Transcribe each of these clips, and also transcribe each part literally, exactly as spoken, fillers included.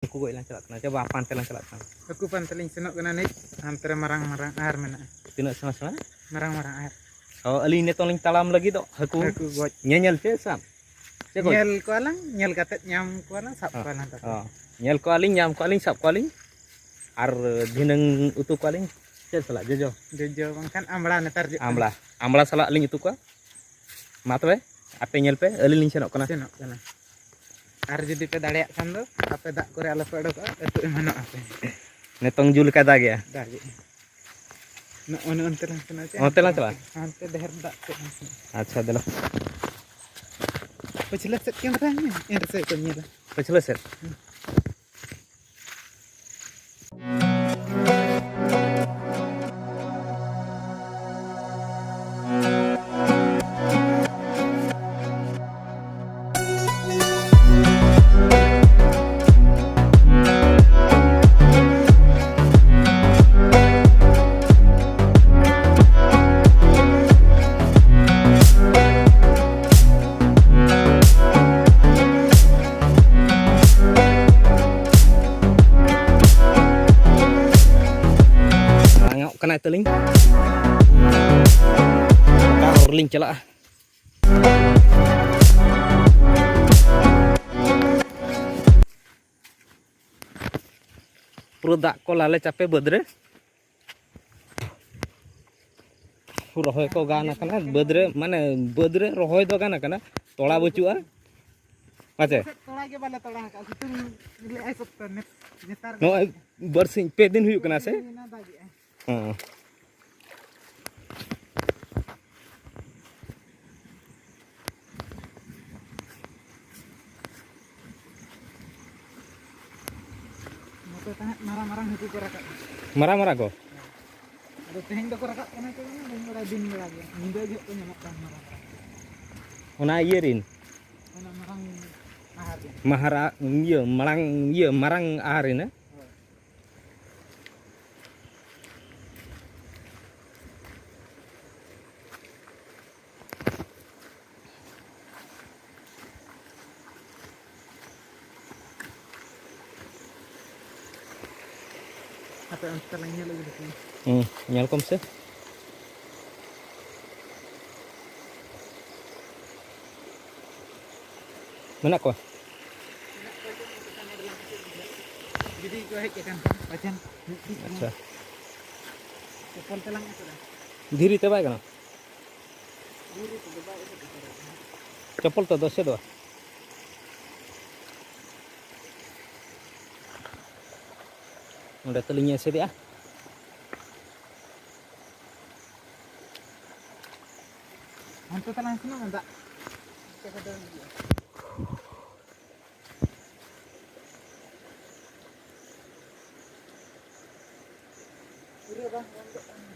ᱦᱟᱹᱠᱩ ᱜᱚᱡ ᱞᱟᱝ ᱪᱟᱞᱟᱜ ᱠᱟᱱᱟ, ᱪᱚ ᱵᱟ, ᱯᱟᱱᱛᱮ ᱞᱟᱝ ᱪᱟᱞᱟᱜ ᱠᱟᱱᱟ᱾ ᱦᱟᱹᱠᱩ ᱯᱟᱱᱛᱮ ᱞᱤᱧ ᱥᱮᱱᱚᱜ ᱠᱟᱱᱟ ᱱᱤᱛ᱾ ᱦᱟᱱᱛᱮ ᱨᱮ ᱢᱟᱨᱟᱝ ᱢᱟᱨᱟᱝ ᱟᱦᱟᱨ ᱢᱮᱱᱟᱜᱼᱟ᱾ ᱛᱤᱱᱟᱹᱜ ᱥᱮᱬᱟ ᱥᱮᱬᱟ? ᱢᱟᱨᱟᱝ ᱢᱟᱨᱟᱝ ᱟᱦᱟᱨ᱾ ᱚ, ᱟᱹᱞᱤᱧ ᱱᱤᱛᱚᱝ ᱞᱤᱧ ᱛᱟᱲᱟᱢ ᱞᱟᱹᱜᱤᱫᱚᱜ ᱦᱟᱹᱠᱩ ᱦᱟᱹᱠᱩ ᱜᱚᱡ᱾ ᱧᱮᱧᱮᱞ ᱪᱮ ᱥᱟᱵ? ᱪᱮ ᱜᱚᱡ? ᱧᱮᱞ ᱠᱚᱣᱟᱞᱟᱝ, ᱧᱮᱞ ᱠᱟᱛᱮᱫ ᱧᱟᱢ ᱠᱚᱣᱟᱞᱟᱝ, ᱥᱟᱵ ᱦᱚᱸ, ᱠᱚᱣᱟᱞᱟᱝ ᱛᱟᱯᱚᱨ᱾ ᱦᱚᱸ᱾ ᱧᱮᱞ ᱠᱚᱣᱟᱞᱤᱧ, ᱧᱟᱢ ᱠᱚᱣᱟᱞᱤᱧ, ᱥᱟᱵ ᱠᱚᱣᱟᱞᱤᱧ᱾ ᱟᱨ ᱫᱷᱤᱱᱟᱹᱝ ᱩᱛᱩ ᱠᱚᱣᱟᱞᱤᱧ᱾ ᱪᱮᱫ ᱥᱟᱞᱟᱜ? ᱡᱚᱡᱚ? ᱡᱚᱡᱚ ᱵᱟᱝᱠᱷᱟᱱ ᱟᱢᱲᱟ ᱱᱮᱛᱟᱨ ᱡᱚᱜ ᱠᱟᱱᱟ᱾ ᱟᱢᱲᱟ, ᱟᱢᱲᱟ ᱥᱟᱞᱟᱜ ᱞᱤᱧ ᱩᱛᱩ ᱠᱚᱣᱟ᱾ ᱢᱟ ᱛᱚᱵᱮ, ᱟᱯᱮ ᱧᱮᱞ ᱯᱮ, ᱟᱹᱞᱤᱧ ᱞᱤᱧ ᱥᱮᱱᱚᱜ ᱠᱟᱱᱟ᱾ ᱥᱮᱱᱚᱜ ᱠᱟᱱᱟ᱾ ᱟᱨ ᱡᱩᱫᱤ ᱯᱮ ᱫᱟᱲᱮᱭᱟᱜ ᱠᱷᱟᱱ ᱫᱚ, ᱟᱯᱮ ᱫᱟᱜ ᱠᱚᱨᱮ ᱟᱞᱚ ᱯᱮ ᱚᱰᱚᱠᱚᱜᱼᱟ, ᱟᱹᱛᱩ ᱮᱢᱟᱱᱚᱜᱼᱟ ᱯᱮ᱾ ᱱᱤᱛᱚᱝ ᱡᱩ ᱞᱮᱠᱟ ᱫᱟᱜᱮᱜᱼᱟ᱾ ᱫᱟᱜᱮᱜᱼᱟ᱾ ᱱᱚᱜᱼᱚ ᱱᱚᱱᱛᱮ ᱞᱟᱝ ᱥᱮᱱᱚᱜᱼᱟ ᱪᱮ? ᱚᱱᱛᱮ ᱞᱟᱝ ᱪᱟᱞᱟᱜᱼᱟ? ᱦᱟᱱᱛᱮ ᱰᱷᱮᱨ ᱫᱟᱜ ᱥᱮᱫ ᱞᱟᱝ ᱥᱮᱱᱚᱜᱼᱟ᱾ ᱟᱪᱪᱷᱟ, ᱫᱮᱞᱟ᱾ ᱯᱟᱹᱪᱷᱞᱟᱹ ᱥᱮᱫ camera ᱢᱮ, ᱮᱱ ᱨᱮᱥᱮ ᱠᱚ ᱧᱮᱞᱟ᱾ ᱯᱟᱹᱪᱷᱞᱟᱹ ᱥᱮᱫ? ᱦᱩᱸ᱾ ᱵᱟᱝᱚᱜ ᱠᱟᱱᱟᱭ ᱛᱟᱹᱞᱤᱧ᱾ ᱚᱠᱟ ᱦᱚᱨ ᱞᱤᱧ ᱪᱟᱞᱟᱜᱼᱟ? ᱯᱩᱨᱟᱹ ᱫᱟᱜ ᱠᱚ ᱞᱟᱞᱮ ᱪᱟᱯᱮ ᱵᱟᱹᱫᱽ ᱨᱮ᱾ ᱨᱚᱦᱚᱭ ᱠᱚ ᱜᱟᱱ ᱟᱠᱟᱱᱟ ᱵᱟᱹᱫᱽ ᱨᱮ, ᱢᱟᱱᱮ ᱵᱟᱹᱫᱽ ᱨᱮ ᱨᱚᱦᱚᱭ ᱫᱚ ᱜᱟᱱ ᱟᱠᱟᱱᱟ, ᱛᱚᱲᱟ ᱵᱟᱹᱪᱩᱜᱼᱟ᱾ ᱟᱪᱪᱷᱟ᱾ ᱛᱚᱲᱟ ᱜᱮ ᱵᱟᱞᱮ ᱛᱚᱲᱟ ᱟᱠᱟᱫᱼᱟ, ᱥᱤᱛᱩᱝ ᱞᱮᱜᱼᱟᱭ ᱥᱚᱠᱛᱚ, ᱱᱮᱛ-, ᱱᱮᱛᱟᱨ ᱜᱮ᱾ ᱱᱚᱜᱼᱚᱭ ᱵᱟᱨᱥᱤᱧ ᱯᱮ ᱫᱤᱱ ᱦᱩᱭᱩᱜ ᱠᱟᱱᱟ ᱥᱮ? ᱯᱮ ᱫᱤᱱ ᱦᱩᱭᱱᱟ ᱫᱟᱜᱮᱜᱼᱟᱭ᱾ ᱦᱮᱸ᱾ ᱱᱚᱛᱮ ᱛᱟᱦᱮᱸᱫ ᱢᱟᱨᱟᱝ ᱢᱟᱨᱟᱝ ᱦᱟᱹᱠᱩ ᱠᱚ ᱨᱟᱠᱟᱵ᱾ ᱢᱟᱨᱟᱝ ᱢᱟᱨᱟᱝ ᱠᱚ? ᱟᱫᱚ ᱛᱮᱦᱮᱧ ᱫᱚᱠᱚ ᱨᱟᱠᱟᱵ ᱠᱟᱱᱟ ᱪᱚᱝ, ᱵᱟᱹᱧ ᱵᱟᱲᱟᱭᱟ, ᱫᱤᱱ ᱵᱮᱲᱟ ᱜᱮ, ᱧᱤᱫᱟᱹ ᱡᱚᱦᱚᱜ ᱠᱚ ᱧᱟᱢᱚᱜ ᱠᱟᱱᱟ ᱢᱟᱨᱟᱝ ᱢᱟᱨᱟᱝ᱾ ᱚᱱᱟ ᱤᱭᱟᱹ ᱨᱤᱱ? ᱚᱱᱟ ᱢᱟᱨᱟᱝ ᱟᱦᱟᱨ ᱨᱮ᱾ ᱢᱟᱦᱟᱨᱟ-, ᱤᱭᱟᱹ, ᱢᱟᱲᱟᱝ, ᱤᱭᱟᱹ, ᱢᱟᱨᱟᱝ ᱟᱦᱟᱨ ᱨᱤᱱ, ᱦᱮᱸ? ᱦᱳᱭ᱾ ᱦᱟᱯᱮ ᱚᱱᱛᱮ ᱛᱟᱞᱟᱝ ᱧᱮᱞ ᱟᱹᱜᱩ ᱞᱮᱜᱮ᱾ ᱦᱩᱸ, ᱧᱮᱞ ᱠᱚᱢ ᱥᱮ᱾ ᱢᱮᱱᱟᱜ ᱠᱚᱣᱟ? ᱡᱩᱫᱤ ᱠᱚ ᱦᱮᱡ ᱟᱠᱟᱱ ᱠᱷᱟᱱ ᱯᱟᱪᱷᱮᱱ ᱢᱤᱫᱴᱤᱡ ᱟᱪᱪᱷᱟ᱾ ᱪᱚᱯᱚᱞ ᱛᱮᱞᱟᱝ ᱮᱥᱮᱫᱟ᱾ ᱫᱷᱤᱨᱤ ᱛᱮ ᱵᱟᱭ ᱜᱟᱱᱚᱜ? ᱫᱷᱤᱨᱤ ᱛᱮᱫᱚ ᱵᱟᱭ ᱮᱥᱮᱫ ᱩᱛᱟᱹᱨᱚᱜᱼᱟ᱾ ᱪᱚᱯᱚᱞ ᱛᱮᱫᱚ ᱮᱥᱮᱫᱚᱜᱼᱟ᱾ ᱚᱸᱰᱮ ᱛᱟᱹᱞᱤᱧ ᱮᱥᱮᱫᱮᱜᱼᱟ᱾ ᱦᱟᱱᱛᱮ ᱛᱟᱞᱟᱝ ᱥᱮᱱᱚᱜ ᱢᱮ, ᱫᱟᱜ ᱪᱤᱠᱟᱹ ᱠᱟᱛᱮ ᱵᱚᱱ ᱤᱫᱤᱭᱟ? ᱯᱩᱨᱟᱹ ᱵᱟᱝ ᱵᱚᱱᱫᱚᱜ ᱠᱟᱱᱟ᱾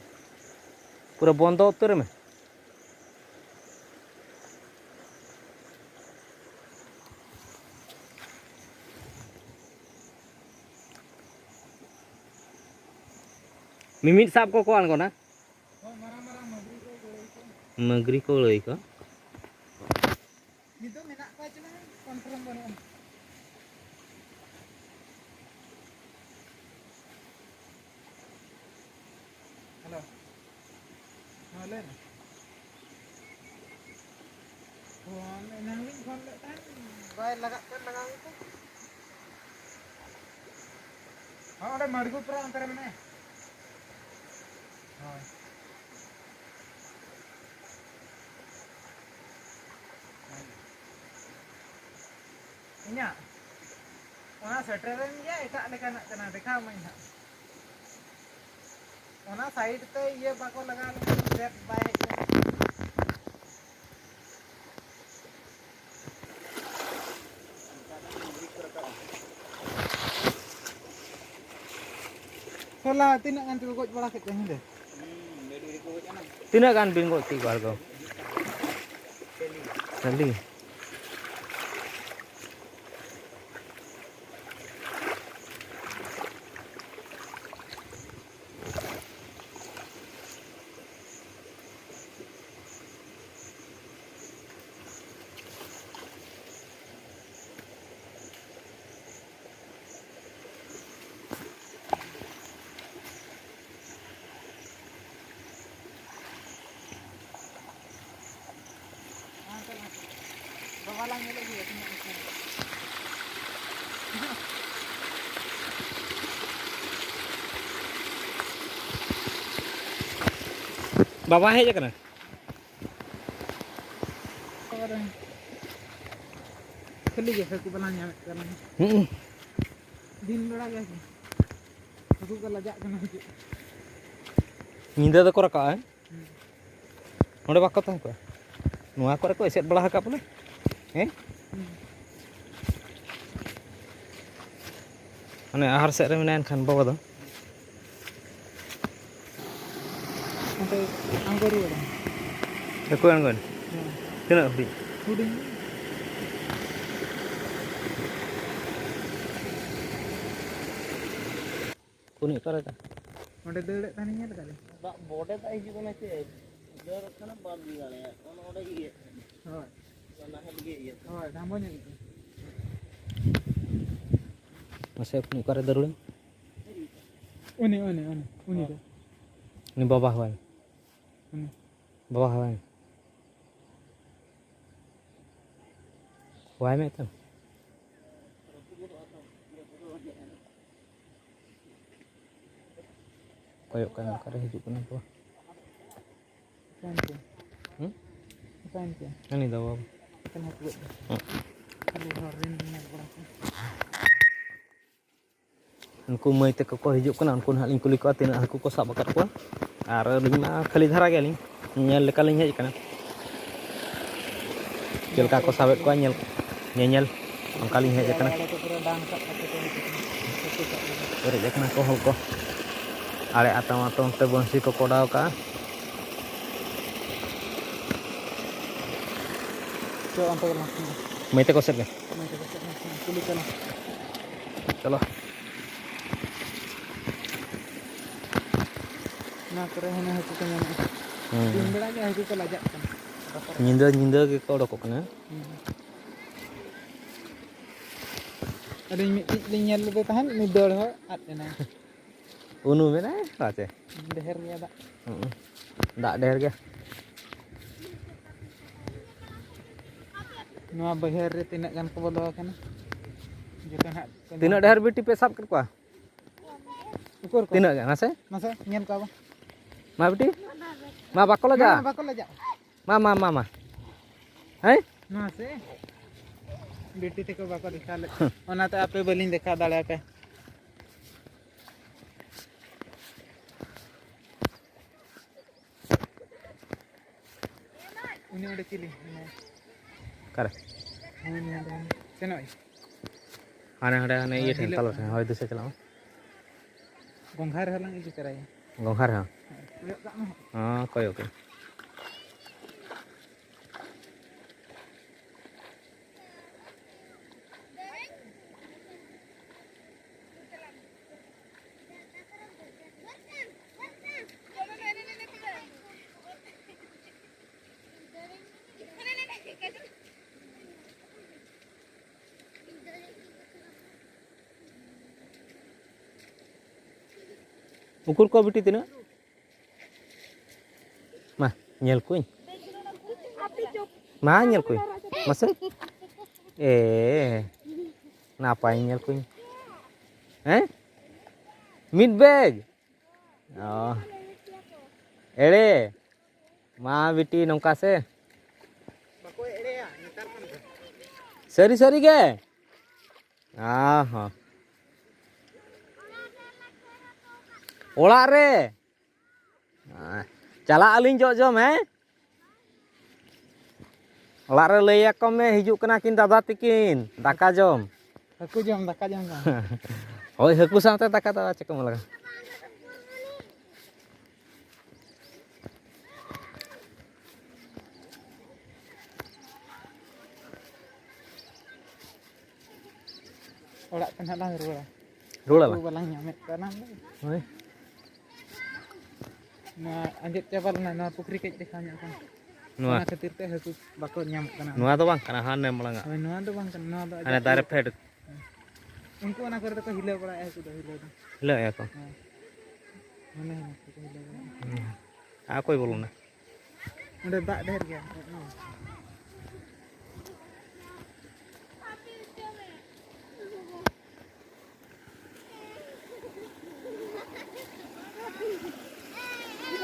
ᱯᱩᱨᱟᱹ ᱵᱚᱱᱫᱚ ᱩᱛᱟᱹᱨ ᱢᱮ᱾ ᱢᱤᱢᱤᱫ ᱥᱟᱵ ᱠᱚᱠᱚ ᱟᱬᱜᱚᱱᱟ᱾ ᱦᱳᱭ, ᱢᱟᱨᱟᱝ ᱢᱟᱨᱟᱝ ᱢᱟᱹᱜᱽᱨᱤ ᱠᱚ, ᱜᱟᱹᱲᱟᱹᱭ ᱠᱚ᱾ ᱢᱟᱹᱜᱽᱨᱤ ᱠᱚ, ᱜᱟᱹᱲᱟᱹᱭ ᱠᱚ᱾ ᱱᱤᱛᱚᱜ ᱢᱮᱱᱟᱜ ᱠᱚᱣᱟ ᱪᱚᱝ, confirm ᱵᱟᱹᱱᱩᱜᱼᱟ᱾ ᱦᱮᱞᱳ᱾ ᱦᱮᱸ, ᱞᱟᱹᱭ ᱢᱮ᱾ ᱯᱷᱳᱱ ᱮᱱᱟᱝ ᱞᱤᱧ ᱯᱷᱳᱱ ᱞᱮᱫ ᱛᱟᱦᱮᱸᱫ, ᱵᱟᱭ ᱞᱟᱜᱟᱜ ᱠᱟᱱ, ᱞᱟᱜᱟᱣ ᱜᱮᱛᱚ᱾ ᱦᱚᱸ, ᱚᱸᱰᱮ ᱢᱟᱲᱜᱩᱯᱩᱨᱟ ᱚᱱᱛᱮ ᱨᱮ ᱢᱮᱱᱟᱭᱟ᱾ ᱦᱳᱭ᱾ ᱤᱧᱟᱹᱜ ᱚᱱᱟ ᱥᱮᱴᱮᱨᱮᱱ ᱜᱮᱭᱟ, ᱮᱴᱟᱜ ᱞᱮᱠᱟᱱᱟᱜ ᱠᱟᱱᱟ, ᱫᱮᱠᱷᱟᱣ ᱟᱢᱟᱹᱧ ᱦᱟᱸᱜ᱾ ᱚᱱᱟ side ᱛᱮ ᱤᱭᱟᱹ ᱵᱟᱠᱚ ᱞᱟᱜᱟᱣ ᱞᱮᱠᱷᱟᱱ ᱨᱮᱯ ᱵᱟᱭ ᱦᱮᱡ ᱞᱮᱱᱟ᱾ ᱦᱚᱞᱟ ᱛᱤᱱᱟᱹᱜ ᱜᱟᱱ ᱪᱚᱠᱚ ᱜᱚᱡ ᱵᱟᱲᱟ ᱠᱮᱫ ᱠᱚᱣᱟ ᱧᱤᱫᱟᱹ? ᱛᱤᱱᱟᱹᱜ ᱜᱟᱱ ᱵᱤᱱ ᱜᱚᱡ ᱠᱮᱫ ᱠᱚᱣᱟ ᱟᱨ ᱠᱚ? ᱠᱷᱟᱹᱞᱤ? ᱵᱟᱵᱟ ᱦᱮᱡ ᱟᱠᱟᱱᱟ? ᱠᱷᱟᱹᱞᱤ ᱜᱮ ᱦᱟᱹᱠᱩ ᱵᱟᱞᱟᱝ ᱧᱟᱢᱮᱫ ᱠᱚᱣᱟ᱾ ᱦᱩᱸ᱾ ᱫᱤᱱ ᱵᱮᱲᱟ ᱜᱮ ᱦᱟᱹᱠᱩ ᱠᱚ ᱞᱟᱡᱟᱜ ᱠᱟᱱᱟ ᱦᱤᱡᱩᱜ᱾ ᱧᱤᱫᱟᱹ ᱫᱚᱠᱚ ᱨᱟᱠᱟᱵᱼᱟ, ᱦᱮᱸ? ᱦᱩᱸ᱾ ᱱᱚᱰᱮ ᱵᱟᱠᱚ ᱛᱟᱦᱮᱸ ᱠᱚᱜᱼᱟ? ᱱᱚᱣᱟ ᱠᱚᱨᱮ ᱠᱚ ᱮᱥᱮᱫ ᱵᱟᱲᱟ ᱟᱠᱟᱫ ᱵᱚᱞᱮ᱾ ᱦᱮᱸ? ᱦᱩᱸ᱾ ᱢᱟᱱᱮ ᱟᱦᱟᱨ ᱥᱮᱫ ᱨᱮ ᱢᱮᱱᱟᱭᱟ ᱮᱱᱠᱷᱟᱱ ᱵᱟᱵᱟ ᱫᱚ᱾ ᱚᱱᱛᱮ ᱟᱬᱜᱚ ᱨᱩᱣᱟᱹᱲᱟ᱾ ᱮᱠᱩ ᱟᱬᱜᱚᱱ? ᱦᱮᱸ᱾ ᱛᱤᱱᱟᱹᱜ ᱦᱩᱰᱤᱧ? ᱦᱩᱰᱤᱧ᱾ ᱠᱩᱱᱤ ᱚᱠᱟᱨᱮ ᱫᱟ? ᱚᱸᱰᱮ ᱫᱟᱹᱲᱮᱫ ᱛᱟᱦᱮᱱ ᱧᱮᱞ ᱠᱟᱫᱟ? ᱫᱟᱜ ᱵᱚᱰᱮ ᱫᱟᱜ ᱦᱤᱡᱩᱜ ᱠᱟᱱᱟ ᱪᱮ? ᱫᱟᱹᱲ ᱠᱟᱱᱟ ᱵᱟᱢ ᱤᱭᱟᱹ ᱫᱟᱲᱮᱭᱟᱜᱼᱟ᱾ ᱚᱱᱟ ᱚᱸᱰᱮ ᱤᱭᱟᱹ᱾ ᱦᱳᱭ᱾ ᱚᱱᱟ ᱱᱟᱦᱮᱞ ᱜᱮ ᱤᱭᱟᱹ᱾ ᱦᱳᱭ, ᱰᱷᱟᱢᱵᱚ ᱧᱚᱜ ᱜᱮ᱾ ᱢᱟᱥᱮ ᱩᱱᱤ ᱚᱠᱟᱨᱮ ᱫᱟᱹᱨᱩᱲᱮᱱ? ᱩᱱᱤ, ᱩᱱᱤ, ᱩᱱᱤ, ᱩᱱᱤ ᱫᱚ᱾ ᱩᱱᱤ ᱵᱟᱵᱟ ᱦᱚᱲ᱾ ᱩᱱᱤ᱾ ᱵᱟᱵᱟ ᱦᱚᱲ᱾ ᱦᱚᱦᱚᱣᱟᱭ ᱢᱮ ᱛᱚ᱾ ᱠᱚᱭᱚᱜ ᱠᱟᱱᱟ ᱚᱠᱟᱨᱮ ᱦᱤᱡᱩᱜ ᱠᱟᱱᱟ ᱠᱚ᱾ ᱚᱠᱟᱭᱮᱱ ᱪᱚ? ᱦᱩᱸ? ᱚᱠᱟᱭᱮᱱ ᱪᱚ? ᱦᱟᱹᱱᱤ ᱫᱚ ᱵᱟᱵᱟ᱾ ᱮᱠᱮᱱ ᱦᱟᱹᱠᱩ ᱜᱚᱡ ᱫᱚ᱾ ᱦᱩᱸ᱾ ᱠᱷᱟᱹᱞᱤ ᱦᱚᱨ ᱨᱮᱱ ᱧᱮᱞ ᱵᱟᱲᱟ ᱠᱚ᱾ ᱩᱱᱠᱩ ᱢᱟᱹᱭ ᱛᱟᱠᱚ ᱠᱚ ᱦᱤᱡᱩᱜ ᱠᱟᱱᱟ, ᱩᱱᱠᱩ ᱱᱟᱦᱟᱜ ᱞᱤᱧ ᱠᱩᱞᱤ ᱠᱚᱣᱟ ᱛᱤᱱᱟᱹᱜ ᱦᱟᱹᱠᱩ ᱠᱚ ᱥᱟᱵ ᱟᱠᱟᱫ ᱠᱚᱣᱟ᱾ ᱟᱨ ᱟᱹᱞᱤᱧ ᱢᱟ ᱠᱷᱟᱹᱞᱤ ᱫᱷᱟᱨᱟ ᱜᱮᱭᱟᱞᱤᱧ, ᱧᱮᱞ ᱞᱮᱠᱟᱞᱤᱧ ᱦᱮᱡ ᱟᱠᱟᱱᱟ᱾ ᱪᱮᱫ ᱞᱮᱠᱟ ᱠᱚ ᱥᱟᱵᱮᱫ ᱠᱚᱣᱟ ᱧᱮᱞ, ᱧᱮᱧᱮᱞ, ᱚᱱᱠᱟᱞᱤᱧ ᱦᱮᱡ ᱟᱠᱟᱱᱟ᱾ ᱯᱩᱨᱟᱹ ᱰᱟᱝ ᱥᱟᱵ ᱠᱟᱛᱮ ᱠᱚ ᱦᱤᱡᱩᱜ ᱠᱟᱱᱟ᱾ ᱦᱟᱹᱠᱩ ᱥᱟᱵ ᱞᱟᱹᱜᱤᱫ᱾ ᱯᱮᱨᱮᱡ ᱟᱠᱟᱱᱟ ᱠᱚ ᱦᱚᱲ ᱠᱚ᱾ ᱟᱲᱮ ᱟᱛᱚᱢ ᱟᱛᱚᱢ ᱛᱮ ᱵᱟᱹᱲᱥᱤ ᱠᱚᱠᱚ ᱚᱰᱟᱣ ᱠᱟᱜᱼᱟ᱾ ᱪᱚ, ᱚᱱᱛᱮ ᱜᱮ ᱞᱟᱝ ᱥᱮᱱ ᱞᱮᱱ᱾ ᱢᱟᱹᱭ ᱛᱟᱠᱚ ᱥᱮᱫ ᱜᱮ᱾ ᱢᱟᱹᱭ ᱛᱟᱠᱚ ᱥᱮᱫ ᱞᱟᱝ ᱥᱮᱱ ᱞᱮᱱ᱾ ᱠᱩᱞᱤ ᱠᱚᱣᱟ ᱞᱟᱝ᱾ ᱪᱚᱞᱚ᱾ ᱚᱱᱟ ᱠᱚᱨᱮ ᱦᱩᱱᱟᱹᱝ ᱦᱟᱹᱠᱩ ᱠᱚ ᱧᱟᱢᱚᱜᱼᱟ᱾ ᱦᱩᱸ᱾ ᱫᱤᱱ ᱵᱮᱲᱟ ᱜᱮ ᱦᱟᱹᱠᱩ ᱠᱚ ᱞᱟᱡᱟᱜ ᱠᱟᱱᱟ᱾ ᱨᱚᱠᱚᱡ᱾ ᱧᱤᱫᱟᱹ, ᱧᱤᱫᱟᱹ ᱜᱮᱠᱚ ᱚᱰᱚᱠᱚᱜ ᱠᱟᱱᱟ᱾ ᱦᱩᱸ᱾ ᱟᱹᱞᱤᱧ ᱢᱤᱫᱴᱤᱡ ᱞᱤᱧ ᱧᱮᱞ ᱞᱮᱫᱮ ᱛᱟᱦᱮᱸᱫ, ᱩᱱᱤ ᱫᱟᱹᱲ ᱦᱚᱸ ᱟᱫ ᱮᱱᱟᱭ᱾ ᱩᱱᱩᱢ ᱮᱱᱟᱭ, ᱵᱟᱪᱮ᱾ ᱰᱷᱮᱨ ᱜᱮᱭᱟ ᱫᱟᱜ᱾ ᱦᱩᱸ᱾ ᱫᱟᱜ ᱰᱷᱮᱨ ᱜᱮ᱾ ᱱᱚᱣᱟ ᱵᱟᱹᱭᱦᱟᱹᱲ ᱨᱮ ᱛᱤᱱᱟᱹᱜ ᱜᱟᱱ ᱠᱚ ᱵᱚᱞᱚ ᱟᱠᱟᱱᱟ? ᱡᱚᱛᱚ ᱱᱟᱦᱟᱜ ᱠᱚ ᱧᱟᱢ ᱛᱤᱱᱟᱹᱜ ᱰᱷᱮᱨ ᱵᱤᱴᱤ ᱯᱮ ᱥᱟᱵ ᱠᱮᱫ ᱠᱚᱣᱟ? ᱩᱠᱩᱨ ᱠᱚ? ᱛᱤᱱᱟᱹᱜ ᱜᱟᱱ? ᱢᱟᱥᱮ? ᱢᱟᱥᱮ, ᱧᱮᱞ ᱠᱚᱣᱟ ᱵᱚ᱾ ᱢᱟ ᱵᱤᱴᱤ? ᱢᱟ ᱵᱟᱠᱚ ᱞᱟᱡᱟᱜᱼᱟ᱾ ᱵᱟᱠᱚ ᱞᱟᱡᱟᱜᱼᱟ᱾ ᱢᱟ, ᱢᱟ, ᱢᱟ, ᱢᱟ᱾ ᱦᱮᱸ? ᱢᱟ ᱥᱮ᱾ ᱵᱤᱴᱤ ᱛᱟᱠᱚ ᱵᱟᱠᱚ ᱫᱮᱠᱷᱟᱣ ᱞᱮᱫ᱾ ᱚᱱᱟᱛᱮ ᱟᱯᱮ ᱵᱟᱹᱞᱤᱧ ᱫᱮᱠᱷᱟᱣ ᱫᱟᱲᱮᱭᱟᱯᱮ᱾ ᱩᱱᱤ ᱚᱸᱰᱮ ᱪᱤᱞᱤ ᱢᱮᱱᱟᱭᱟ? ᱚᱠᱟᱨᱮ? ᱦᱳᱭ, ᱱᱚᱰᱮ ᱥᱮᱱᱚᱜ ᱟᱭ᱾ ᱦᱟᱱᱮ ᱦᱟᱸᱰᱮ, ᱦᱟᱱᱮ ᱦᱳᱭ, ᱤᱭᱟᱹ ᱴᱷᱮᱱ, ᱦᱤᱞᱳᱜ ᱛᱟᱞᱟ ᱴᱷᱮᱱ᱾ ᱦᱳᱭ, ᱫᱤᱥᱟᱹ ᱪᱟᱞᱟᱜ ᱢᱟ᱾ ᱜᱚᱝᱜᱷᱟ ᱨᱮᱦᱚᱸ ᱞᱟᱝ ᱤᱫᱤ ᱛᱚᱨᱟᱭᱟ᱾ ᱜᱚᱝᱜᱷᱟ ᱨᱮᱦᱚᱸ? ᱦᱳᱭ, ᱠᱚᱭᱚᱜ ᱠᱟᱜ ᱢᱮ ᱦᱟᱸᱜ᱾ ᱦᱚᱸ, ᱠᱚᱭᱚᱜ ᱠᱟᱜ᱾ ᱩᱠᱩᱨ ᱠᱚ ᱵᱤᱴᱤ ᱛᱤᱱᱟᱹᱜ? ᱢᱟ, ᱧᱮᱞ ᱠᱚᱣᱟᱹᱧ᱾ ᱢᱟ, ᱧᱮᱞ ᱠᱚᱣᱟᱹᱧ᱾ ᱢᱟᱥᱮ᱾ ᱮ, ᱱᱟᱯᱟᱭ ᱧᱮᱞ ᱠᱚᱣᱟᱹᱧ᱾ ᱦᱮᱸ? ᱢᱤᱫ ᱵᱮᱜᱽ? ᱚ᱾ ᱮᱲᱮ᱾ ᱢᱟ, ᱵᱤᱴᱤ, ᱱᱚᱝᱠᱟ ᱥᱮ? ᱵᱟᱠᱚ ᱮᱲᱮᱭᱟ ᱱᱮᱛᱟᱨ ᱠᱷᱚᱱ ᱫᱚ᱾ ᱥᱟᱹᱨᱤ, ᱥᱟᱹᱨᱤ ᱜᱮ? ᱚ ᱦᱚᱸ᱾ ᱚᱲᱟᱜ ᱨᱮ᱾ ᱟᱸ, ᱪᱟᱞᱟᱜ ᱟᱹᱞᱤᱧ ᱡᱚᱜ ᱡᱚᱢ, ᱦᱮᱸ? ᱚᱲᱟᱜ ᱨᱮ ᱞᱟᱹᱭ ᱟᱠᱚ ᱢᱮ, ᱦᱤᱡᱩᱜ ᱠᱟᱱᱟ ᱠᱤᱱ ᱫᱟᱫᱟ ᱛᱤᱠᱤᱱ, ᱫᱟᱠᱟ ᱡᱚᱢ᱾ ᱦᱟᱹᱠᱩ ᱡᱚᱢ, ᱫᱟᱠᱟ ᱡᱚᱢ ᱵᱟᱝ᱾ ᱦᱳᱭ, ᱦᱟᱹᱠᱩ ᱥᱟᱶᱛᱮ ᱫᱟᱠᱟ ᱫᱚ ᱪᱮᱫ ᱠᱚ ᱞᱟᱜᱟᱜᱼᱟ? ᱚᱲᱟᱜ ᱛᱮ ᱱᱟᱦᱟᱜ ᱞᱟᱝ ᱨᱩᱣᱟᱹᱲᱟ᱾ ᱨᱩᱣᱟᱹᱲ ᱦᱟᱹᱠᱩ ᱟᱞᱟᱝ᱾ ᱵᱟᱞᱟᱝ ᱧᱟᱢᱮᱫ ᱠᱚᱣᱟ ᱱᱟᱝ ᱫᱚ᱾ ᱦᱳᱭ᱾ ᱱᱚᱣᱟ ᱟᱸᱡᱮᱫ ᱪᱟᱵᱟ ᱞᱮᱱᱟ, ᱱᱚᱣᱟ ᱯᱩᱠᱷᱨᱤ ᱠᱟᱹᱡ ᱫᱮᱠᱷᱟᱣ ᱧᱚᱜ ᱠᱟᱱᱟ᱾ ᱱᱚᱣᱟ᱾ ᱚᱱᱟ ᱠᱷᱟᱹᱛᱤᱨ ᱛᱮ ᱦᱟᱹᱠᱩ ᱵᱟᱠᱚ ᱧᱟᱢᱚᱜ ᱠᱟᱱᱟ᱾ ᱱᱚᱣᱟ ᱫᱚ ᱵᱟᱝ ᱠᱟᱱᱟ, ᱦᱟᱱᱮ ᱢᱟᱲᱟᱝᱟᱜ᱾ ᱦᱳᱭ, ᱱᱚᱣᱟ ᱫᱚ ᱵᱟᱝ ᱠᱟᱱᱟ, ᱱᱚᱣᱟ ᱫᱚ ᱦᱟᱱᱮ ᱟᱡᱟᱜ ᱫᱟᱨᱮ ᱤᱭᱟᱹ᱾ ᱯᱷᱮᱰ᱾ ᱩᱱᱠᱩ ᱚᱱᱟ ᱠᱚᱨᱮ ᱫᱚᱠᱚ ᱦᱤᱞᱟᱹᱣ ᱵᱟᱲᱟᱭᱟ, ᱦᱟᱹᱠᱩ ᱫᱚ ᱦᱤᱞᱟᱹᱣ ᱫᱚ᱾ ᱦᱤᱞᱟᱹᱣᱮᱫᱼᱟ ᱠᱚ᱾ ᱦᱮᱸ᱾ ᱢᱚᱱᱮ ᱦᱚᱸ ᱵᱟᱠᱚ ᱦᱤᱞᱟᱹᱣ ᱵᱟᱲᱟᱭᱟ᱾ ᱦᱩᱸ᱾ ᱟᱨ ᱚᱠᱚᱭ ᱵᱚᱞᱚᱱᱟ? ᱚᱸᱰᱮ ᱫᱟᱜ ᱰᱷᱮᱨ ᱜᱮᱭᱟ᱾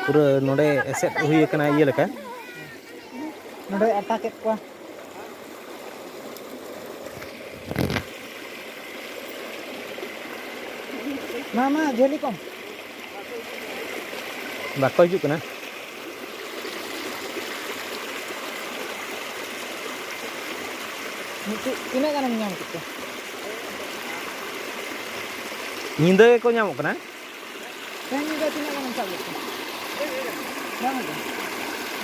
ᱯᱩᱨᱟᱹ ᱱᱚᱰᱮ ᱮᱥᱮᱫ ᱦᱩᱭ ᱟᱠᱟᱱᱟ ᱤᱭᱟᱹ ᱞᱮᱠᱟ᱾ ᱱᱚᱰᱮ ᱟᱴᱟ ᱠᱮᱫ ᱠᱚᱣᱟ᱾ ᱢᱟ, ᱢᱟ, ᱡᱷᱟᱹᱞᱤ ᱠᱚᱢ᱾ ᱵᱟᱠᱚ ᱦᱤᱡᱩᱜ ᱠᱟᱱᱟ᱾ ᱱᱤᱛᱚᱜ ᱛᱤᱱᱟᱹᱜ ᱜᱟᱱᱮᱢ ᱧᱟᱢ ᱠᱮᱫ ᱠᱚᱣᱟ? ᱧᱤᱫᱟᱹ ᱜᱮᱠᱚ ᱧᱟᱢᱚᱜ ᱠᱟᱱᱟ᱾ ᱛᱮᱦᱮᱧ ᱧᱤᱫᱟᱹ ᱛᱤᱱᱟᱹᱜ ᱜᱟᱱᱮᱢ ᱥᱟᱵ ᱞᱮᱫ ᱠᱚᱣᱟ? ᱵᱟᱝ ᱜᱮ᱾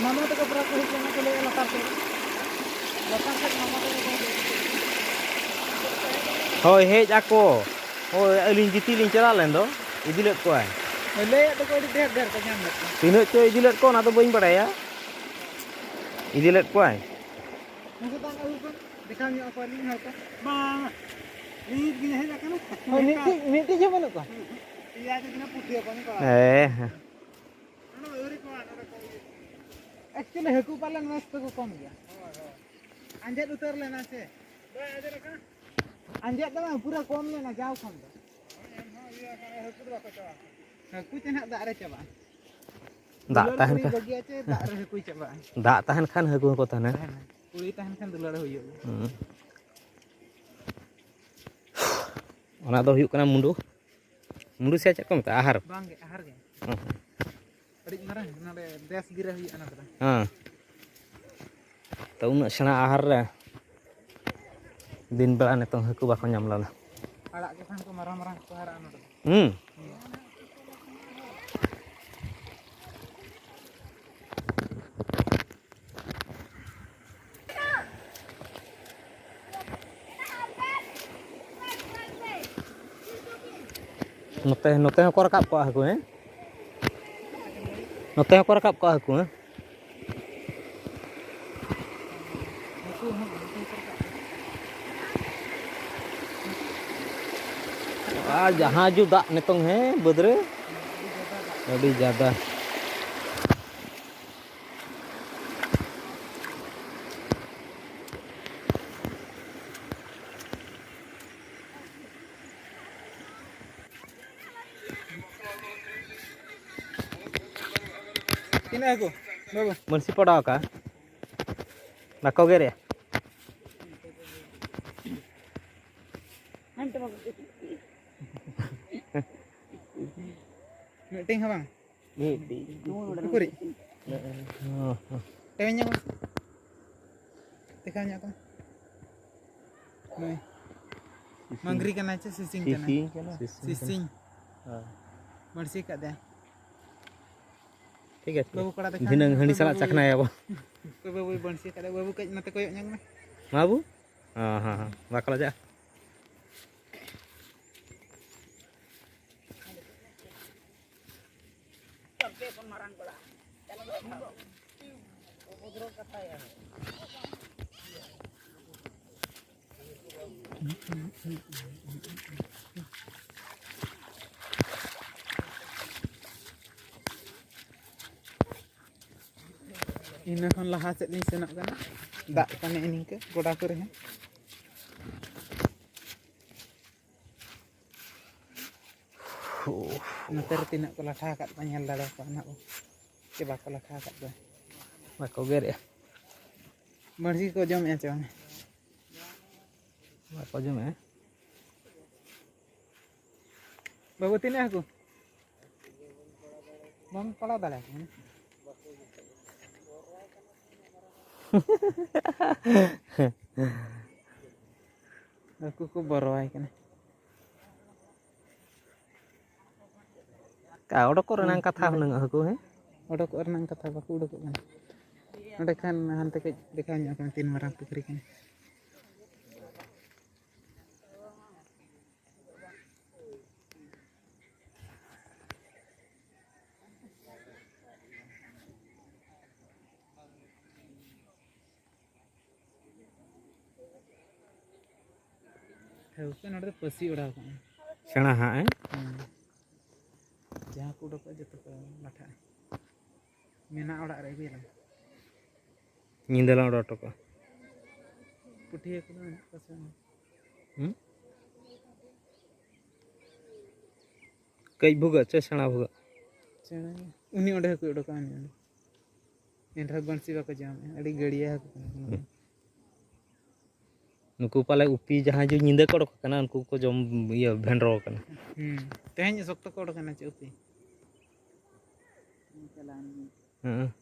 ᱢᱟᱢᱟ ᱛᱟᱠᱚ ᱯᱮᱲᱟ ᱠᱚ ᱦᱮᱡ ᱞᱮᱱᱟ ᱠᱚ, ᱞᱟᱹᱭᱮᱫᱼᱟ ᱞᱟᱛᱟᱨ ᱥᱮᱫ, ᱞᱟᱛᱟᱨ ᱥᱮᱫ ᱢᱟᱢᱟ ᱛᱟᱠᱚ ᱠᱚ ᱦᱮᱡ ᱞᱮᱱᱟ᱾ ᱦᱳᱭ, ᱦᱮᱡ ᱟᱠᱚ᱾ ᱦᱳᱭ, ᱟᱹᱞᱤᱧ ᱜᱤᱛᱤᱡ ᱞᱤᱧ ᱪᱟᱞᱟᱣ ᱞᱮᱱ ᱫᱚ, ᱤᱫᱤ ᱞᱮᱫ ᱠᱚᱣᱟᱭ᱾ ᱦᱳᱭ, ᱞᱟᱹᱭᱮᱫ ᱫᱚᱠᱚ ᱟᱹᱰᱤ ᱰᱷᱮᱨ ᱰᱷᱮᱨ ᱠᱚ ᱧᱟᱢ ᱞᱮᱫ ᱠᱚᱣᱟ᱾ ᱛᱤᱱᱟᱹᱜ ᱪᱚ ᱤᱫᱤ ᱞᱮᱫ ᱠᱚ, ᱚᱱᱟ ᱫᱚ ᱵᱟᱹᱧ ᱵᱟᱲᱟᱭᱟ᱾ ᱤᱫᱤ ᱞᱮᱫ ᱠᱚᱣᱟᱭ᱾ ᱩᱱᱠᱩ ᱫᱚ ᱟᱹᱜᱩ ᱠᱚ, ᱫᱮᱠᱷᱟᱣ ᱧᱚᱜ ᱟᱠᱚᱣᱟ ᱞᱤᱧ ᱦᱚᱲ ᱠᱚ᱾ ᱵᱟᱝ, ᱱᱤᱛ ᱜᱤᱧ ᱦᱮᱡ ᱟᱠᱟᱱᱟ᱾ ᱦᱳᱭ, ᱢᱤᱫᱴᱤᱡ, ᱢᱤᱫᱴᱤᱡ ᱦᱚᱸ ᱵᱟᱹᱱᱩᱜ ᱠᱚᱣᱟ᱾ ᱯᱮᱭᱟ ᱜᱮ ᱛᱤᱱᱟᱹᱜ ᱯᱩᱴᱷᱤ ᱦᱚᱯᱚᱱ ᱠᱚ᱾ ᱦᱮᱸ, ᱦᱮᱸ᱾ ᱱᱚᱰᱮ ᱫᱚ ᱟᱹᱣᱨᱤ ᱠᱚᱣᱟ, ᱱᱚᱰᱮ ᱠᱚ ᱤᱭᱟᱹ᱾ Actually, ᱦᱟᱹᱠᱩ ᱯᱟᱞᱮᱱ ᱱᱮᱥ ᱫᱚᱠᱚ ᱠᱚᱢ ᱜᱮᱭᱟ᱾ ᱦᱳᱭ, ᱦᱳᱭ᱾ ᱟᱸᱡᱮᱫ ᱩᱛᱟᱹᱨ ᱞᱮᱱᱟ ᱥᱮ? ᱵᱟᱭ ᱟᱸᱡᱮᱫ ᱟᱠᱟᱱᱟ? ᱟᱸᱡᱮᱫ ᱫᱚ ᱵᱟᱝ, ᱯᱩᱨᱟᱹ ᱠᱚᱢ ᱞᱮᱱᱟ ᱡᱟᱣ ᱠᱷᱚᱱ ᱫᱚ᱾ ᱦᱳᱭ, ᱮᱱᱦᱚᱸ ᱤᱭᱟᱹ ᱟᱠᱟᱱᱟ, ᱦᱟᱹᱠᱩ ᱫᱚ ᱵᱟᱠᱚ ᱪᱟᱵᱟ ᱟᱠᱟᱱᱟ᱾ ᱦᱟᱹᱠᱩ ᱪᱮ ᱱᱟᱦᱟᱜ ᱫᱟᱜ ᱨᱮ ᱪᱟᱵᱟᱜᱼᱟ᱾ ᱫᱟᱜ ᱫᱩᱞᱟᱹᱲ ᱛᱟᱦᱮᱱ ᱠᱩᱲᱤ ᱠᱷᱟᱱ, ᱵᱟᱹᱜᱤᱭᱟ ᱪᱮ ᱫᱟᱜ ᱨᱮ ᱦᱟᱹᱠᱩᱭ ᱪᱟᱵᱟᱜᱼᱟ᱾ ᱫᱟᱜ ᱛᱟᱦᱮᱱ ᱠᱷᱟᱱ ᱦᱟᱹᱠᱩ ᱦᱚᱸᱠᱚ ᱛᱟᱦᱮᱱᱟ᱾ ᱛᱟᱦᱮᱱᱟ᱾ ᱠᱩᱲᱤ ᱛᱟᱦᱮᱱ ᱠᱷᱟᱱ ᱫᱩᱞᱟᱹᱲ ᱦᱩᱭᱩᱜ ᱜᱮᱭᱟ᱾ ᱦᱩᱸ᱾ ᱚᱱᱟ ᱫᱚ ᱦᱩᱭᱩᱜ ᱠᱟᱱᱟ ᱢᱩᱸᱰᱩ᱾ ᱢᱩᱸᱰᱩ ᱥᱮ ᱪᱮᱫ ᱠᱚ ᱢᱮᱛᱟᱜᱼᱟ? ᱟᱦᱟᱨ? ᱵᱟᱝ ᱜᱮ, ᱟᱦᱟᱨ ᱜᱮ᱾ ᱦᱩᱸ᱾ ᱟᱹᱰᱤ ᱢᱟᱨᱟᱝ, ᱱᱚᱰᱮ ᱵᱮᱥ ᱜᱤᱨᱟᱹ ᱦᱩᱭᱩᱜᱼᱟ ᱱᱚᱰᱮ ᱫᱚ᱾ ᱦᱮᱸ᱾ ᱛᱚ, ᱩᱱᱟᱹᱜ ᱥᱮᱬᱟ ᱟᱦᱟᱨ ᱨᱮ ᱫᱤᱱ ᱵᱮᱲᱟ ᱱᱤᱛᱚᱝ ᱦᱟᱹᱠᱩ ᱵᱟᱠᱚ ᱧᱟᱢ ᱞᱮᱱᱟ᱾ ᱟᱲᱟᱜ ᱠᱚ ᱠᱷᱟᱱ ᱠᱚ ᱢᱟᱨᱟᱝ ᱢᱟᱨᱟᱝ ᱠᱚ ᱦᱟᱨᱟᱜᱼᱟ ᱱᱚᱰᱮ ᱫᱚ᱾ ᱦᱩᱸ᱾ ᱱᱚᱛᱮ, ᱱᱚᱛᱮ ᱦᱚᱸᱠᱚ ᱨᱟᱠᱟᱵ ᱠᱚᱜᱼᱟ ᱦᱟᱹᱠᱩ, ᱦᱮᱸ? ᱱᱚᱛᱮ ᱦᱚᱸᱠᱚ ᱨᱟᱠᱟᱵ ᱠᱚᱜᱼᱟ ᱦᱟᱹᱠᱩ, ᱦᱮᱸ? ᱟᱨ ᱡᱟᱦᱟᱸ ᱡᱩ ᱫᱟᱜ ᱱᱤᱛᱚᱝ, ᱦᱮᱸ, ᱵᱟᱹᱫᱽ ᱨᱮ ᱟᱹᱰᱤ ᱡᱟᱫᱟ᱾ ᱛᱤᱱᱟᱹᱜ ᱦᱟᱹᱠᱩ, ᱵᱟᱹᱵᱩ? ᱵᱟᱹᱲᱥᱤ ᱯᱮ ᱚᱰᱟᱣ ᱟᱠᱟᱫᱼᱟ, ᱵᱟᱠᱚ ᱜᱮᱨᱮᱫᱼᱟ᱾ ᱢᱤᱫᱴᱮᱱ ᱦᱚᱸ ᱵᱟᱝ? ᱢᱤᱫᱴᱮᱱ᱾ ᱩᱠᱩᱨᱤᱡ? ᱦᱚᱸ, ᱦᱚᱸ᱾ ᱴᱮᱣᱮᱧ ᱧᱚᱜ ᱢᱮ᱾ ᱫᱮᱠᱷᱟᱣ ᱧᱚᱜ ᱠᱚᱢ᱾ ᱱᱩᱭ ᱥᱤᱥᱤᱧ᱾ ᱢᱟᱝᱜᱽᱨᱤ ᱠᱟᱱᱟᱭ ᱪᱮ ᱥᱤᱥᱤᱧ ᱠᱟᱱᱟᱭ? ᱥᱤᱥᱤᱧ ᱠᱟᱱᱟ᱾ ᱥᱤᱥᱤᱧ᱾ ᱦᱳᱭ᱾ ᱵᱟᱹᱲᱥᱤ ᱠᱟᱫᱮᱭᱟ᱾ ᱴᱷᱤᱠ ᱟᱪᱷᱮ᱾ ᱵᱟᱹᱵᱩ ᱠᱚᱲᱟ ᱫᱮᱠᱷᱟᱣ ᱫᱷᱤᱱᱟᱹᱝ ᱧᱚᱜ ᱢᱮ, ᱦᱟᱺᱰᱤ ᱥᱟᱞᱟᱜ ᱵᱟᱹᱵᱩ᱾ ᱪᱟᱠᱷᱱᱟᱭᱟᱵᱚ᱾ ᱚᱠᱚᱭ ᱵᱟᱹᱵᱩᱭ ᱵᱟᱹᱲᱥᱤ ᱠᱟᱫᱮ? ᱵᱟᱹᱵᱩ ᱠᱟᱹᱡ ᱱᱚᱛᱮ ᱠᱚᱭᱚᱜ ᱧᱚᱜ ᱢᱮ᱾ ᱢᱟ ᱵᱟᱹᱵᱩ᱾ ᱦᱚᱸ, ᱦᱚᱸ, ᱦᱚᱸ᱾ ᱵᱟᱠᱚ ᱞᱟᱡᱟᱜᱼᱟ᱾ ᱤᱱᱟᱹ ᱠᱷᱚᱱ ᱞᱟᱦᱟ ᱥᱮᱫ ᱞᱤᱧ ᱥᱮᱱᱚᱜ ᱠᱟᱱᱟ, ᱫᱟᱜ ᱠᱚ ᱱᱮᱜᱼᱮ ᱱᱤᱝᱠᱟᱹ ᱜᱚᱰᱟ ᱠᱚᱨᱮ ᱦᱚᱸ᱾ ᱱᱚᱛᱮ ᱨᱮ ᱛᱤᱱᱟᱹᱜ ᱠᱚ ᱞᱟᱴᱷᱟ ᱟᱠᱟᱫ ᱠᱚᱣᱟ, ᱧᱮᱞ ᱫᱟᱲᱮᱭᱟᱠᱚᱣᱟ ᱱᱟᱦᱟᱜ ᱵᱚ, ᱪᱮ ᱵᱟᱠᱚ ᱞᱟᱴᱷᱟ ᱟᱠᱟᱫ ᱠᱚᱣᱟ᱾ ᱵᱟᱠᱚ ᱜᱮᱨᱮᱜᱼᱟ᱾ ᱵᱟᱹᱲᱥᱤ ᱠᱚ ᱡᱚᱢᱮᱜᱼᱟ ᱪᱮ ᱵᱟᱝ? ᱵᱟᱠᱚ ᱡᱚᱢᱮᱜᱼᱟ᱾ ᱵᱟᱹᱵᱩ, ᱛᱤᱱᱟᱹᱜ ᱦᱟᱹᱠᱩ? ᱵᱟᱢ ᱯᱟᱲᱟᱣ ᱫᱟᱲᱮᱭᱟᱠᱚ ᱠᱟᱱᱟ᱾ ᱦᱟᱹᱠᱩ ᱠᱚ ᱵᱚᱨᱚᱣᱟᱭ ᱠᱟᱱᱟ᱾ ᱚᱰᱚᱠᱚᱜ ᱨᱮᱱᱟᱝ ᱦᱮᱸ, ᱠᱟᱛᱷᱟ ᱚᱸᱰᱮ ᱦᱩᱱᱟᱹᱝ ᱦᱟᱹᱠᱩ, ᱦᱮᱸ? ᱚᱰᱚᱠᱚᱜ ᱨᱮᱱᱟᱝ ᱠᱟᱛᱷᱟ, ᱵᱟᱠᱚ ᱚᱰᱚᱠᱚᱜ ᱠᱟᱱᱟ᱾ ᱚᱸᱰᱮ ᱠᱷᱟᱱ ᱦᱟᱱᱛᱮ ᱠᱟᱹᱡ ᱫᱮᱠᱷᱟᱣ ᱧᱚᱜ ᱠᱟᱱᱟ, ᱛᱤᱱ ᱢᱟᱨᱟᱝ ᱯᱩᱠᱷᱨᱤ ᱠᱟᱱᱟ᱾ ᱴᱷᱟᱹᱣᱠᱟᱹ ᱱᱚᱰᱮ ᱫᱚ ᱯᱟᱹᱥᱤ ᱚᱰᱟᱣ ᱠᱟᱱᱟ᱾ ᱥᱮᱬᱟ ᱦᱟᱸᱜ, ᱦᱮᱸ? ᱦᱮᱸ᱾ ᱡᱟᱦᱟᱸ ᱠᱚ ᱩᱰᱩᱠᱚᱜᱼᱟ, ᱡᱚᱛᱚ ᱠᱚ ᱞᱟᱴᱷᱟᱜᱼᱟ᱾ ᱢᱮᱱᱟᱜ ᱚᱲᱟᱜ ᱨᱮ ᱟᱹᱜᱩᱭᱟᱞᱟᱝ᱾ ᱧᱤᱫᱟᱹ ᱞᱟᱝ ᱚᱰᱟᱣ ᱦᱚᱴᱚ ᱠᱟᱜᱼᱟ᱾ ᱯᱩᱴᱷᱤ ᱦᱟᱹᱠᱩ ᱫᱚ ᱢᱮᱱᱟᱜ ᱠᱚᱣᱟ ᱥᱮ ᱵᱟᱝ? ᱦᱩᱸ? ᱠᱟᱹᱡ ᱵᱷᱩᱜᱟᱹᱜ ᱪᱮ ᱥᱮᱬᱟ ᱵᱷᱩᱜᱟᱹᱜ? ᱥᱮᱬᱟ ᱜᱮ᱾ ᱩᱱᱤ ᱚᱸᱰᱮ ᱦᱟᱹᱠᱩᱭ ᱚᱰᱚᱠᱟ, ᱩᱱᱤ ᱚᱸᱰᱮ᱾ ᱮᱱ ᱨᱮᱦᱚᱸ ᱵᱟᱹᱲᱥᱤ ᱵᱟᱠᱚ ᱡᱚᱢᱮᱫᱼᱟ, ᱟᱹᱰᱤ ᱜᱟᱹᱲᱭᱟᱹ ᱦᱟᱹᱠᱩ ᱠᱟᱱᱟ ᱠᱚ᱾ ᱱᱩᱠᱩ ᱯᱟᱞᱮ ᱩᱯᱤ ᱡᱟᱦᱟᱸᱭ ᱡᱮ ᱧᱤᱫᱟᱹ ᱠᱚ ᱚᱰᱚᱠ ᱟᱠᱟᱱᱟ, ᱩᱱᱠᱩ ᱠᱚ ᱡᱚᱢ ᱤᱭᱟᱹ ᱵᱷᱮᱱᱰᱨᱚ ᱟᱠᱟᱱᱟ᱾ ᱦᱩᱸ, ᱛᱮᱦᱮᱧ ᱥᱚᱠᱛᱚ ᱠᱚ ᱚᱰᱚᱠ ᱮᱱᱟ ᱪᱮᱫ ᱩᱯᱤ? ᱪᱟᱞᱟᱣᱮᱱ ᱜᱮ᱾ ᱦᱮᱸ᱾